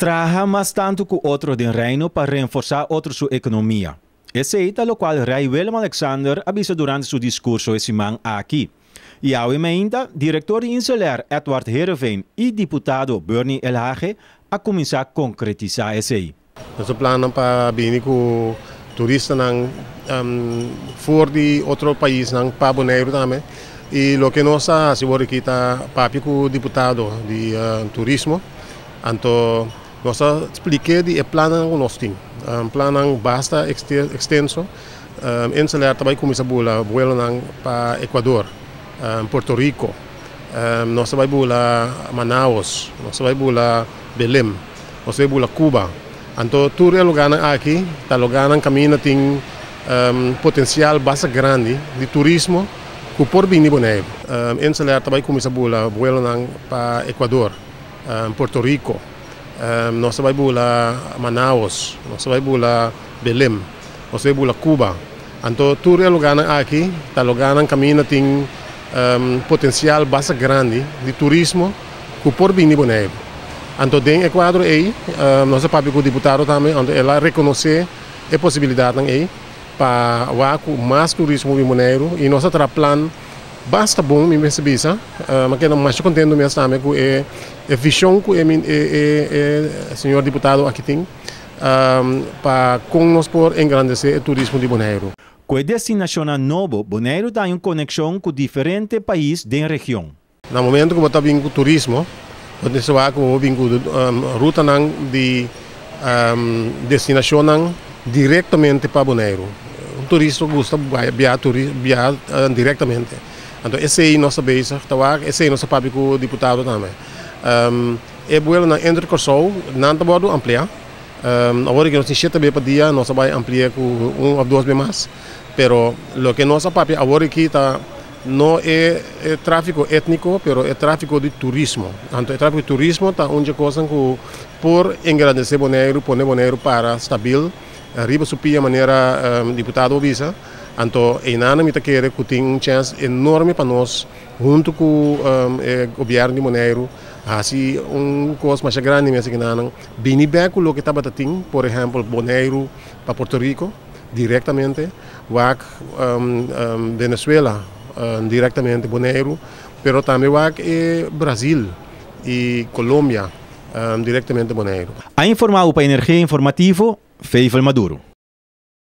Traha mas tantu ku otro den Reino pa renforsá otro su ekonomia. Esei ta lokual Rei Willem-Alexander a bisa durante su diskurso e siman aki. I awe mainta, direktor di InselAir Edward Heerenveen i diputado Bernie Elhage a kuminsá konkretisá esei. Nos plannan pa bini ku turistanan for di otro paisnan pa Boneiru tambe. I loke nos a hasi wor aki ta papia ku diputado di turismo. Anto nos a splik'é di e plannan ku nos tin. Plannan basta ekstenso. InselAir ta bai kuminsá bula buelonan pa Ecuador, Puerto Rico. Nos ta bai bula Manaus, nos ta bai bula Belém, nos ta bai bula Cuba. Anto tur e lugánan aki ta lugánan kaminda tin potensial basta grandi di turismo ku por bini Boneiru. InselAir ta bai kuminsá bula buelonan pa Ecuador, Puerto Rico. Nos ta bai bula Manaus, nos ta bai bula Belém, nos ta bai bula Cuba. Anto tur e lugánan aki ta lugánan kaminda tin potensial basta grandi di turismo ku por bini Boneiru. Anto den e kuadro ei nos a papia ku diputado tambe, anto el a rekonosé e posibilidatnan ei pa wak ku mas turismo bin Boneiru i nos a traha plan basta bon mi mester bisa. Mi a keda masha kontentu mes tambe ku e vishon ku e señor diputado aki tin pa kon nos por engrandesé e turismo di Boneiru. Ku e destinashonnan nobo, Boneiru ta haña un konekshon ku diferente pais den region. Na momento ku bo ta bin ku turismo, bo tin wak ku bo bin ku rutanan di destinashonnan direktamente pa Boneiru. Un turista gusta biaha biaha direktamente. Anto esei nos ta bezig ta wak, esei nos ta papia ku diputado tambe. E buelonan entre Kòrsou nan ta wòrdu ampliá. Awor ku nos tin shete be pa dia, nos ta bai ampli'é ku un òf dos be mas. Pero loke nos a papia awor aki ta No e tráfiko étniko, pero e tráfiko di turismo. Anto e tráfiko di turismo ta un dje kosnan ku por engrandesé Boneiru, pone Boneiru para stabil riba su pia manera diputado a bisa. Anto einan mi ta kere ku tin un chèns enorme pa nos huntu ku e gobièrnu di Boneiru hasi un kos masha grandi mes akinan, bini bèk ku loke tabata tin, por ehèmpel Boneiru pa Puerto Rico. Direktamente wak Venezuela, direktamente Boneiru, pero tambe wak e Brazil i Colombia, direktamente Boneiru. A informa u pa Energia Informativo, Feivel Maduro.